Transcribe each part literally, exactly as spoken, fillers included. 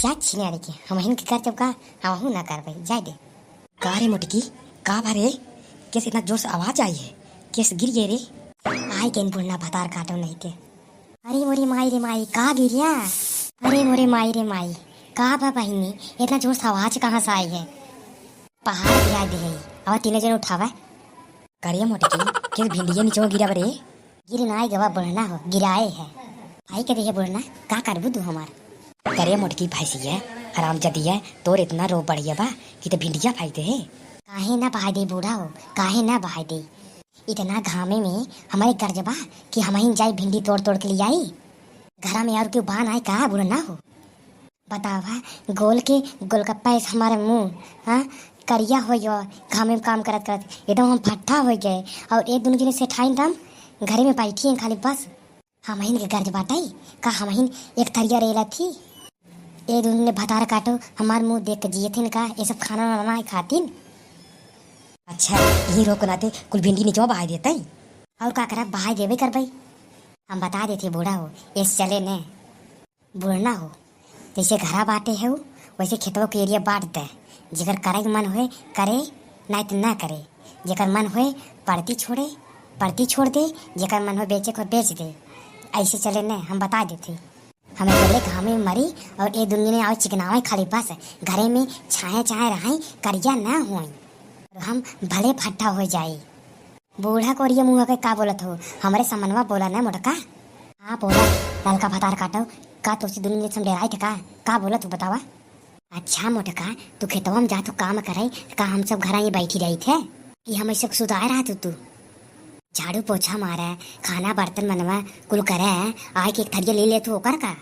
जा छिनारी के, हमहिन के घर जब का, हमहू ना करबै, जाए दे। का रे मोटकी, का भा रे? केस इतना जोर से आवाज आई है? केस गिर गए रे? आई गइन बुढ़ना भतार काटो नहीं के। अरे मोरे माई रे माई, का गिरिया? अरे मोरे माई रे माई, का बा बहिनी, इतना जोर से आवाज कहाँ से आई है? पहाड़ गिरा दे है, अब तीनों जन उठावा। करे मोटकी, केस भिंडिया नीचे गिरा रे? गिर नाई गवा बुढ़ना हो, गिराए है। आई के देहे बुढ़ना, का करबू तू हमार? करे मोटकी भैंसिया, हरामजादिया, तोर इतना रोब बढ़िया बा कि ते भिंडिया भाई दे है। काहे ना बहाय दे बूढ़ा हो, काहे ना बहाय दे? इतना घामे में हमरे गर्ज बा कि हमहिन जाई भिंडी तोड़ तोड़ के ले आई? घरा में और केहू बा नाई का बुढ़ना हो? बतावा, गोल के गोलगप्पा ऐसे हमारे मुंह, हाँ, करिया हो गयो, घामे में काम करत करत एकदम हम फट्ठा हो गए। और ये दोनों जने सेठाइन दम घरे में बैठी हैं खाली बस। हमहिन के गर्ज बाटई का, हमहिन एक थरिया रेला थी। ये दोनों ने भतार काटो, हमार मुंह देख के जियथिन का, ये सब खाना वाना नाई खातिन। अच्छा, यही रोक नाते कुल भिंडी निचवा बहाई देतई। और का करा, बहाई देबे करबई। हम बता देते बूढ़ा हो, ऐसे चले ने। बुढ़ना हो, जैसे घरा बाटे है, वैसे खेतवा के एरिया बांट दे। जेकर करे के मन होए, करे, नाहीं त ना करे। जेकर मन होए, पड़ती छोड़े, पड़ती छोड़ दे। जेकर मन होए, बेचे को बेच दे। ऐसे चले न, हम बता देते। हमें बोले घामे में मरी और ये दुनिया ने आओ चिकनावे खाली बस। घरे में छाया छाया रहाई, करिया ना होई। और हम भले फट्टा हो जाई। बूढ़ा कोरिया मुँह के का बोलत हो? हमरे समनवा बोला ना मोटका। हाँ बोला, ललका भतार काटो, का तोसी दुनिया ने समझे राय थे का? का बोलत हो बतावा? अच्छा मोटका, तू खेतवा में जात हो काम करे, का हम सब घरा ये बैठी रही थे? कि हम ऐसे सुताए रहत हो तू? झाड़ू पोछा मारे, खाना बर्तन बनवा, कुल करे, आए के एक थरिया ले ले तू ओकर का?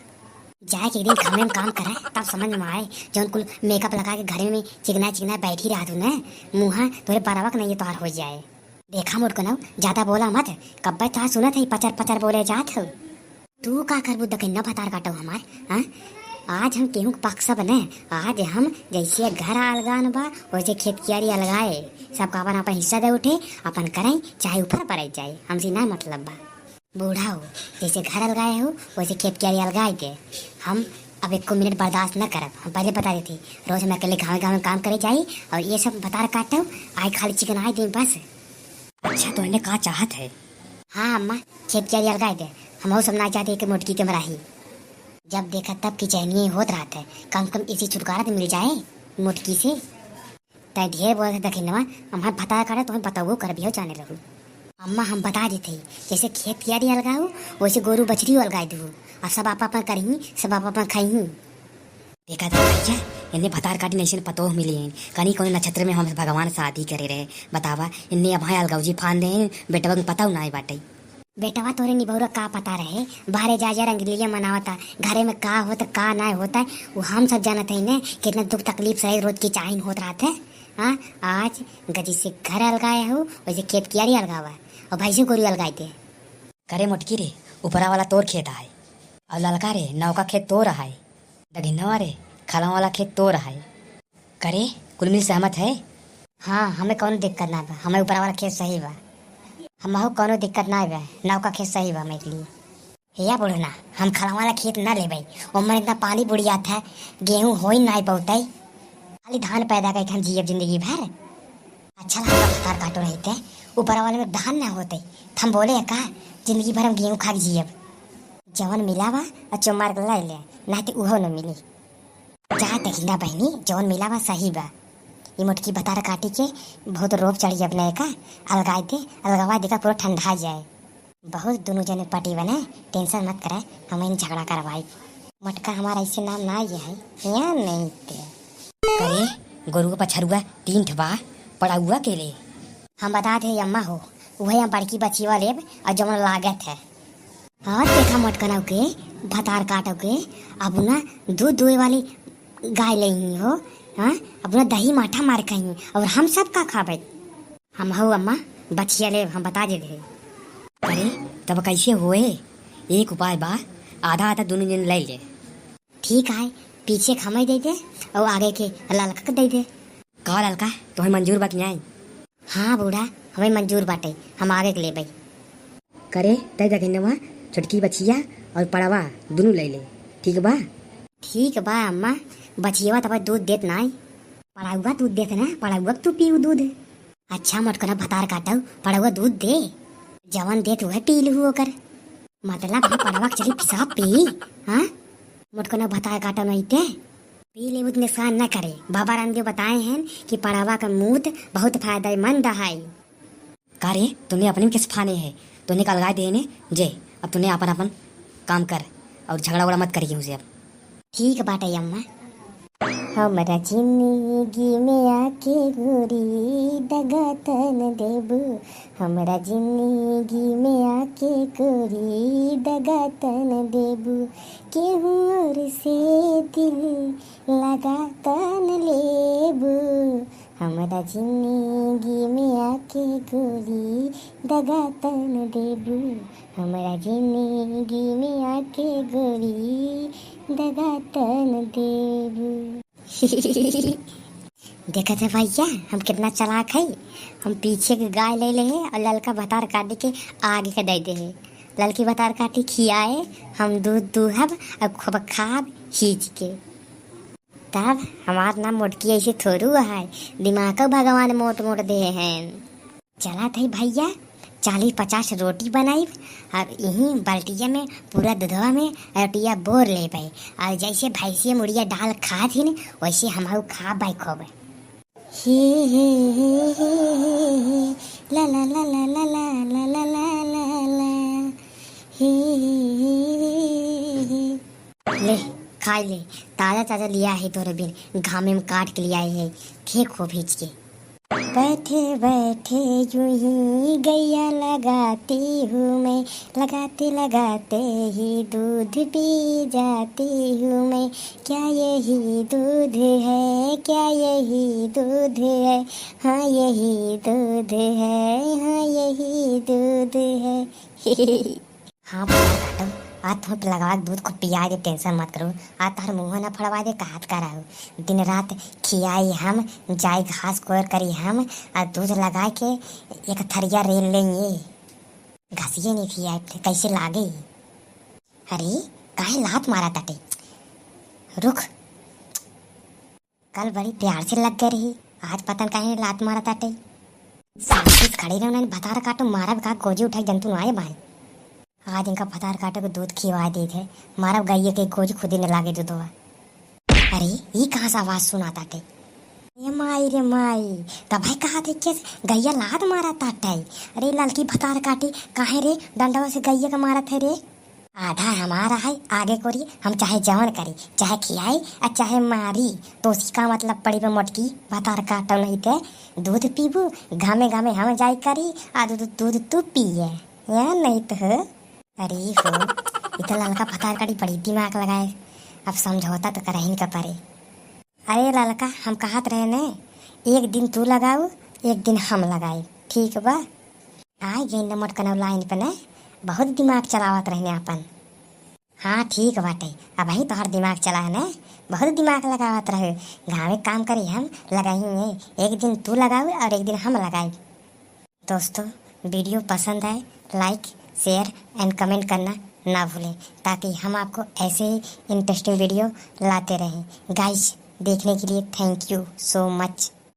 जाए के एक दिन घामे में काम करे, तब समझ में आए, जौन कुल मेकअप लगा के घरे में चिकना चिकना बैठी रहत हो ना, मुँहा तोरे बरवा के नहीं तोहार हो जाए। देखा मोटकनऊ, ज्यादा बोला मत, कब्बे तोहार सुनत है पचर पचर बोले जात हो। तू का करबू दखिन्ना भतार काटो हमार, हाँ? आज हम केहू के पक्ष बने, आज हम जैसे घर अलगान बा, वैसे खेत कियारी अलगाए, सबका अपन अपन हिस्सा दे उठे, अपन करें, चाहे ऊपर पड़े जाए, हमसे ना मतलब बा। बूढ़ा हो, जैसे घर अलगाए हो, वैसे खेत कियारी अलगाए दे। हम अब एको मिनट बर्दाश्त न करब, हम पहले बता देते, रोज हम अकेले गाँव गाँव में काम करे जाई और ये सब भतार काटो, आए खाली चिकनाए दिन बस। अच्छा, तो इन्हें का चाहत है? हाँ अम्मा, खेत कियारी अलगाए दे, हम सब ना जाते के मोटकी के मराही। जब देखा तब किचैनिये होत रहत है, कम कम इसी छुटकारा तो मिल जाए मोटकी से। तै ढेर बोलत है दखिनवा, हमार भतार काटे तोहन बताओ कर भी हो जाने रहू। अम्मा हम बता देते ही, जैसे खेत कियारी अलगाऊ, वैसे गोरू बछरी अलगाए दू, और सब आप अपन करही, सब आप अपन खाई। देखा था भैया, इन्हें भतार काटी नहीं पतोह मिली हैं। कनी कौन नक्षत्र में हम भगवान शादी करे रहे। बतावा, इन्हें अब हाँ अलगौजी फान दे हैं, बेटवा के पता नाई बाटे। बेटवा तोरे निबहुरा का पता रहे, बाहरे जा जा रंगलीला मनावता, घरे में का होता का नाई होता, वो हम सब जानत है ने, कितना दुख तकलीफ सहे रोज की चाइन होत रहत है। हाँ, आज गजी से घर अलगाए हो, वैसे खेत कियारी अलगावा, और भैंसी गोरू अलगाए दे। करे मोटकी रे, ऊपरा वाला तोर खेत आए, और ललका रे, नौका खेत तोर आए। दगिनवा रे, खलवा वाला खेत तोर है। करे, कुल मिल सहमत है? हाँ, हमें कौनो दिक्कत ना बा, हमें ऊपर वाला खेत सही बा। हमहू कौनो दिक्कत ना बा, नौका खेत सही बा हमारे लिए। हे या बुढ़ना, हम खलवा वाला खेत ना लेबै, ओमन इतना पानी बुड़ियात है, गेहूं होई नाई पौतै, खाली धान पैदा करके हम जियब जिंदगी भर। अच्छा लगा भतार काटो रहिते, ऊपर वाले में धान ना होते, त हम बोले का, जिंदगी भर हम गेहूं खा के जियब। जवन मिला बा, अच्छो मार के लाई ले, नाहीं त उहो न मिली। जा दखिना बहिनी, जवन मिला बा सही बा। ई मोटकी भतार काटी के बहुत रोब चढ़ी अपने का, अलगाई दे, अलगवा दे का पूरा ठंडा जाए। बहुत दुनू जने पटी बने, tension मत करे, हम इन झगड़ा करवाई। मोटका हमारा ऐसे नाम ना ये है, यहाँ नहीं ते। करे, गोरू का पछरुआ तीन ठबा, पड़ाउआ के ले। हम बता दे अम्मा हो, वही हम बड़की बचिवा लेब और जवन लागत है। हाँ, देखा मोटकनऊ के, भतार काटो के, अब ना दूध दुहे वाली गाय लेही हो, हाँ, अब ना दही माठा मार खाई, और हम सब का खाबे? हम हऊ अम्मा, बछिया लेब, हम बता दे दे। अरे, तब कैसे होए? एक उपाय बा, आधा आधा दोनों जन ले ले। ठीक है, पीछे के हमें दे दे, और आगे के ललका के दे दे। का ललका, तुम्हें मंजूर बा कि नहीं? हाँ बूढ़ा, हमें मंजूर बाटे, हम आगे के लेबै। करे, तै दखिनवा, छोटकी बछिया और पड़वा दुनू ले ले, ठीक बा? ठीक बा अम्मा, बछियवा तब दूध देत नाई। पड़ौआ दूध देत ना, पड़ौआ तू पीऊ दूध। अच्छा मोटकना भतार काटऊ, पड़ौआ दूध दे, जवन देत उहे पी लू ओकर। मतलब हम पड़वा के चली पेशाब पी? हाँ, मोटकना भतार काटऊ नहीं ते पी लेबू त नुकसान न करे। बाबा रामदेव बताए हैं कि पड़वा का मूत बहुत फायदेमंद है। का रे, तूने अपने में किस फाने है? तूने का लगाए देने जे, अब तूने अपन अपन काम कर और झगड़ा उगड़ा मत करिए उनसे अब। ठीक बाटे अम्मा। हमरा जिंदगी में आके गोरी दगा तन देबू, हमरा जिंदगी में आके गोरी दगा तन देबू, केहू और से दिल लगा तन लेबू, हमरा जिंदगी में आके गोरी दगा तन देबू, हमरा जिंदगी में आके गोरी दगा तन देबू। देखत है भैया, हम कितना चालाक है। हम पीछे के गाय ले ले हैं और ललका भतार काटी के आगे के दे दे हैं। ललकी भतार काटी खियाए, हम दूध दूहब और खूब खाब खींच के। तब हमार नाम मोटकी ऐसे थोड़ू है, दिमाग भगवान मोट मोट दे हैं। चला थई भैया, चालीस पचास रोटी बनाइब और यही बाल्टिया में पूरा दूधवा में रोटिया बोर लेबै और जैसे भैंसिया मुड़िया डाल खात ही न वैसे हम खाबै खूब। हे, हे, हे, ला, ला, ला, ला। हे, हे, हे, हे, हे। ले, खाई ले, ताजा ताजा लिया है तोरे बिन, घामे में काट के लिया है, खे खूब भीज के। बैठे बैठे यूं ही गैया लगाती हूँ मैं, लगाते लगाते ही दूध पी जाती हूँ मैं। क्या यही दूध है, क्या यही दूध है, हाँ यही दूध है, हाँ यही दूध है। हाँ भतार काटो, आज तुम लगवा के दूध खूब पिया दे, tension मत करो। आज तोहर मुँह ना फड़वा दे, कहत का रहू। दिन रात खियाई हम, जाई घास कोर करी हम, आ दूध लगा के एक थरिया रेल लेंगे। घसिए नहीं खियाई, कैसे लागे? अरे, काहे लात मारा ताटे? रुक। कल बड़ी प्यार से लग गए रही, आज पता न काहे लात मारा ताटे। सामने खड़ी रहो, नहीं भतार काटो, मारब का गोजी उठाई जंतु आए बाए। आज इनका भतार काटो के दूध खिवा देत है, मारब गइये के गोजी खुदे न लागे दूधवा। अरे, ई कहाँ से आवाज सुना ताटे? ए माई रे माई, तब है कहा थे कैसे गइया लात मारा ताटे? अरे ललकी भतार काटी, काहे रे डंडवा से गइया का मारत है रे? आधा हमारा है, आगे कोरी, हम चाहे जवन करी, चाहे खियाई आ चाहे मारी, तो उसकी का मतलब पड़ी बे मोटकी, भतार काटो नहीं ते, दूध पीबू, घामे घामे हम जाई करी, आ दूध, दूध तू पिए, या नहीं तो हो। अरे हो, इतना ललका भतार काटी बड़ी दिमाग लगाए, अब समझौता तो करहिन का परे। अरे ललका, हम कहत रहे ने, एक दिन तू लगाऊ, एक दिन हम लगाई, ठीक बा? आइ गई न मोटकनऊ line पे ने, बहुत दिमाग चलावत रहने आपन। हाँ ठीक बाटे, अबही तोहर दिमाग चला है ने, बहुत दिमाग लगावत रहे। गाँवे काम करी हम, लगाई है, एक दिन तू लगाऊ और एक दिन हम लगाई। दोस्तों, video पसंद आए, like, share and comment करना ना भूलें, ताकि हम आपको ऐसे ही interesting video लाते रहें। Guys, देखने के लिए thank you so much।